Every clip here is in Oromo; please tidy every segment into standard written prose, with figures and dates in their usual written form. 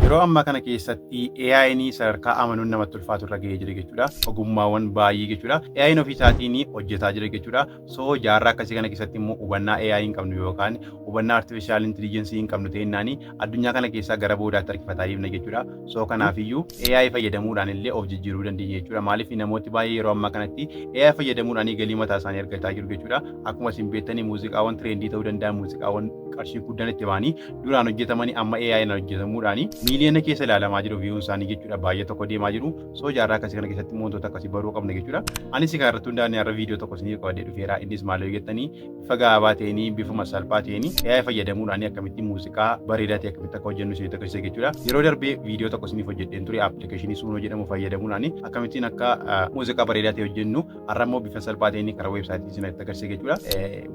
Yeroo ammaa kana keessatti AI'n sadarkaa amanuun namatti ulfaatu irra ga'ee jira jechuudha. Ogummaawwan baay'ee jechuudha. AI'n ofii isaatiin hojjetaa jira jechuudha. So jaarraa akkasii kana keessatti immoo hubannaa AI hin qabnu yookaan hubannaa artificial intelligence hin qabnu ta'innaani addunyaa kana keessaa gara boodaatti harkifataa deemna jechuudha. So kanaafiyyuu AI fayyadamuudhaan illee of jijjiiruu dandeenya jechuudha. Maaliif namooti baay'ee yeroo ammaa kanatti AI fayyadamuudhaan galii mataa isaanii argataa jiru jechuudha. Akkuma isin beektanii muuziqaawwan trend ta'uu danda'an, muuziqaawwan qarshii guddaan itti ba'anii duraan hojjetamanii amma AI hojjetamuudhaan miiliyoona keessa ilaalamaa jiru viewn isaanii jechuudha. Baay'ee tokko deemaa jiru. So jaarraa akkasii kana keessatti immoo wantoota akkasii baruu qabna jechuudha. Anis kan irratti hundaa'e har'a viidiyoo tokko isiniif qabadhee dhufeera. Innis maal yoo jettanii, bifa gabaabaa ta'een, bifuma salphaa ta'een AI fayyadamuudhaan akkamitti muuziqaa bareedaa ta'e akkamitti akka hojjennu isinitti agarsiisa jechuudha. Yeroo darbee viidiyoo tokko isiniif hojjedheen ture, appilikeeshinii Suno jedhamu fayyadamuudhaan akkamittiin akka muuziqaa bareedaa ta'e hojjennu. Har'a immoo bifa salphaa ta'een karaa weebsaayitii isinitti agarsiisa jechuudha.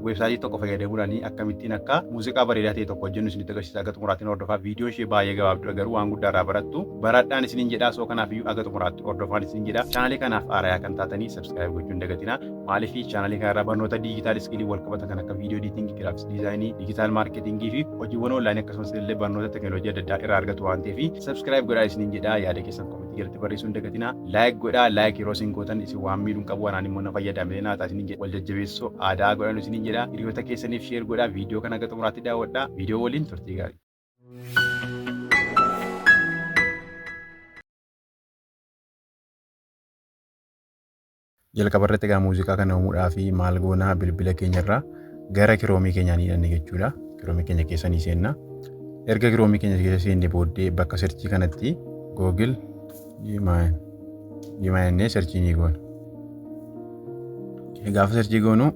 Weebsaayitii tokko fayyadamuudhaan akkamittiin akka muuziqaa bareedaa ta'e tokko hojjennu isinitti agarsiisa. Aga xumuraatiin hordofaa. Viidiyoo ishee baay'ee gabaabduudha, garuu waan guddaa irraa barattu. Baradhaan isiniin jedhaa. So kanaaf iyyuu aga xumuraatti hordofaan isiniin jedha. Chaanalii kanaaf haarayaa kan taatanii subscribe gochuun dagatina. Maaliif chaanalii kanarraa barnoota digital skill wal qabatan kan akka video editing, graphics design, digital marketing fi hojiiwwan online, akkasumas illee barnoota teekinooloojii adda addaa irraa argatu waan ta'eef subscribe godhaa isiniin jedha. Yaada keessan comment jalatti barreessuu hin dagatina. Like godhaa. Like yeroo isin gootan isin waan miidhuun qabu, anaan immoo na fayyadamee naa ta'a isiniin jedha. Wal jajjabeessoo aadaa godhanu isiniin jedha. Hiriyoota keessaniif share godhaa. Viidiyoo kana aga xumuraatti daawwadhaa. Viidiyoo waliin turtii gaarii. Jalqaba irratti egaa muuziqaa kana uumuudhaaf maal goonaa? Bilbila keenyarraa gara Chrome keenyaa ni hidhanne jechuudha. Chrome keenya keessa ni seenna. Erga Chrome keenya keessa seenne booddee bakka search kanatti Google Gemini search ni goona. Gaafa search goonu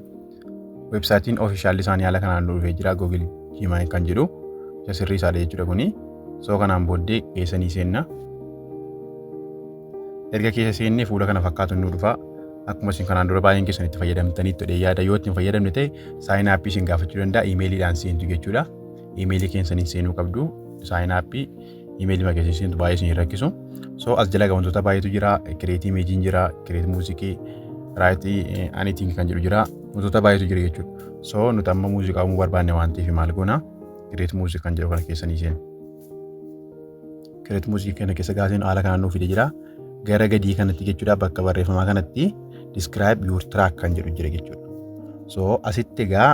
weebsaayitiin official isaanii haala kanaan dhufee jira, Google Gemini kan jedhu isa sirrii isaadha jechuudha kuni. So kanaan booddee keessa ni seenna. Erga keessa seennee fuula kana fakkaatu nu dhufa. Akkuma isin kanaan dura baay'een keessan itti fayyadamtanii itti yaada, yoo itti hin fayyadamne ta'e sign up isin gaafachuu danda'a. Iimeeliidhaan seentu jechuudha. Iimeelii keessaniin seenuu qabdu. Sign up iimeelii ma keessa seentu, baay'ee isin rakkisu. So as jala wantoota baay'eetu jira. Create imageiin jira, create music, write anything kan jedhu jira. Wantoota baay'eetu jira jechuudha. So nuti amma muuziqaa uumuu barbaanne waan ta'eef maal goona? Create music kan jedhu kana keessanii seenu. Create music kana keessa gaaseen haala kanaan nuuf fide jira. Gara gadii kanatti jechuudha, bakka barreeffamaa kanatti "describe your track" kan jedhu jira jechuudha. So asitti egaa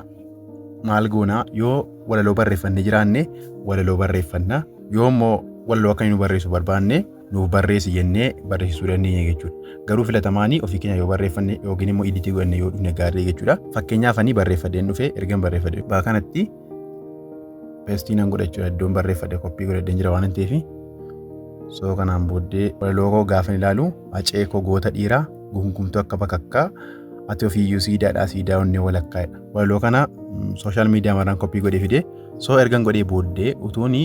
maal goona? Yoo walaloo barreeffannee jiraanne walaloo barreeffanna, yoo immoo walaloo akka inni nu barreessu barbaanne nuuf barreessi jennee barreessisuu dandeenya jechuudha. Garuu filatamaanii ofii keenya yoo barreeffanne yookiin immoo edit godhanne yoo dhufne gaarii jechuudha. Fakkeenyaaf ani barreeffadheen dhufe. Ergan barreeffadhe bakka kanatti paste nan godha jechuudha. Iddoon barreeffadhe copy godhadheen jira waan ta'eef. So kanaan booddee walaloo koo gaafa ilaalu, "Hacee koo goota dhiiraa gungumtuu akka bakakkaa, ati ofiiyyuu siidaadhaa siidaa onnee walakkaadha." Walaloo kana social media maraan copy godhee fide. So ergan godhee booddee utuuni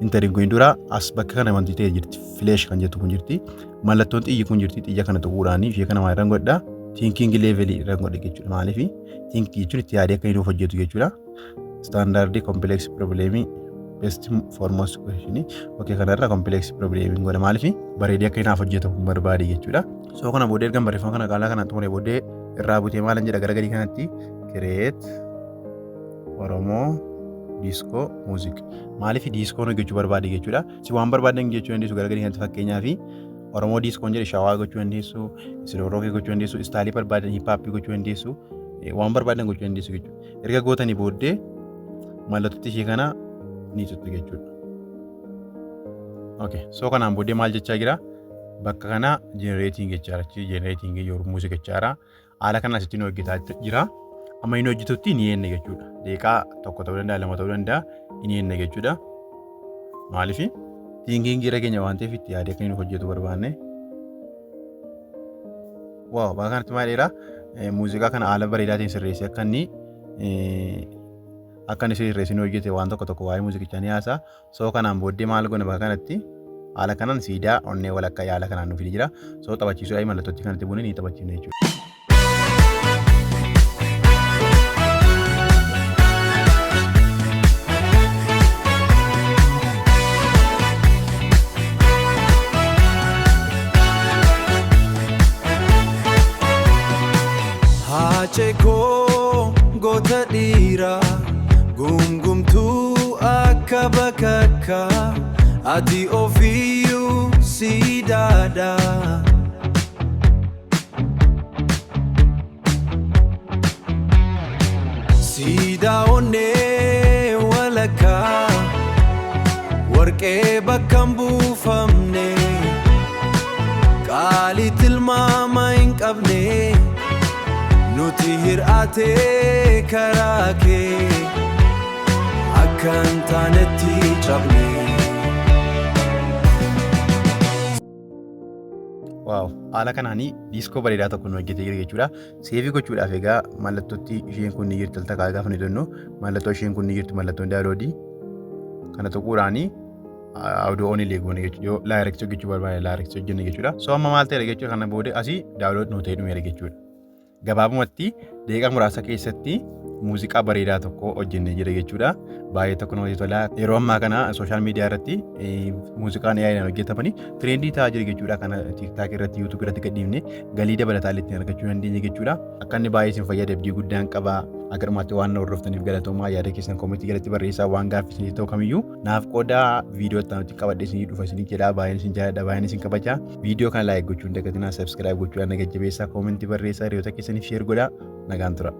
enter hin godhin dura as bakka kana wanti ta'e jirti, flash kan jettu kun jirti. Mallattoon xiyyi kun jirti. Xiyya kana tuquudhaan ishee kana maal irraan godha? Thinking level irraan godhe jechuudha. Maaliif? Think jechuun itti yaadee akka inni nuuf hojjetu jechuudha. Standard, complex problem, best for most question. Okay, kanarra complex problem godha. Maaliif? Bareedee akka naaf hojjetu barbaade jechuudha. So kana booddee ergan barreeffama kana qaalaa kana xumuree booddee irraa butee maalan jedha? Gara gadii kanatti "create Oromoo disco music". Maaliif? Discoon hojjechuu barbaade jechuudha. Si waan barbaadan jechuu dandeessu gara gadii kanatti. Fakkeenyaaf Oromoo discoon jedhe, shawaa gochuu dandeessu, slow rock gochuu dandeessu, style barbaadan, hip hop gochuu dandeessu, waan barbaadan gochuu dandeessu jechuudha. Erga gootanii booddee mallattootti ishee kana ni tuttu jechuudha. Okay, so kanaan booddee maal jechaa jira? Bakka kana "generating" jechaa jira. "Generating your music" jechaa jira. Haala kana asitti nu hojjetaa jira. Amma inni hojjetutti ni eenna jechuudha. Daqiiqaa 1 ta'uu danda'a, 2 ta'uu danda'a, ni eenna jechuudha. Maaliif? Thinking irra keenya waan ta'eef itti yaadee akka inni hojjetu barbaanne. Wow, bakka kanatti maal dheeraa muuziqaa kana haala bareedaa ta'een sirreessee akka inni sirreessee nu hojjete waan tokko tokko waa'ee muuziqichaa ni haasa'a. So kanaan booddee maal goona? Bakka kanatti haala kanaan siidaa onnee walakkaa yaala kanaan nu fide jira. So taphachiisuudhaaf mallattootti kanatti buunee ni taphachiifna jechuudha. Haacee koo goota dhiiraa gungumtuu akka bakakkaa. bakka ati ofiiyyuu siidaadha. Siidaa onnee walakkaa warqee bakka hin buufamne, qaalii tilmaama hin qabne, nuti hir'atee karaa kee akka hin taanetti cabne. Wow, haala kanaanii disco bareedaa tokko nu hojjetee jira jechuudha. Save gochuudhaaf egaa mallattootti isheen kun ni jirti, al takkaa gaafa nu jennu mallattoo isheen kun ni jirti, mallattoon download kana tuquudhaanii audio only goone jechuudha. Yoo lyrics hojjechuu barbaanne lyrics hojjenne jechuudha. So amma maal ta'eera jechuudha? Kana booda asii download nu ta'ee dhumeera jechuudha. Gabaabumatti daqiiqaa muraasa keessatti muuziqaa bareedaa tokko hojjennee jira jechuudha. Baay'ee tokko namatti tola. Yeroo ammaa kana social media irratti muuziqaan AI'dhaan hojjetamanii trend ta'aa jira jechuudha. Kana TikTok irratti, YouTube irratti gadhiifne galii dabalataa illee ittiin argachuu dandeenya jechuudha. Akka inni baay'ee isin fayyade abdii guddaan qaba. Akka dhumaatti waan na hordoftaniif galatoomaa. Yaada keessan comment jalatti barreessaa. Waan gaaffii isinii ta'u kamiyyuu naaf qoodaa. Viidiyoo itti aanutti qabadhee isinii dhufa isinii jedha. Baay'een isin jaalladha, baay'een isin kabaja. Viidiyoo kana like gochuu hin dagatinaa, subscribe gochuudhaan na jajjabeessaa, comment barreessaa, hiriyoota keessaniif share godhaa. Nagaan tura.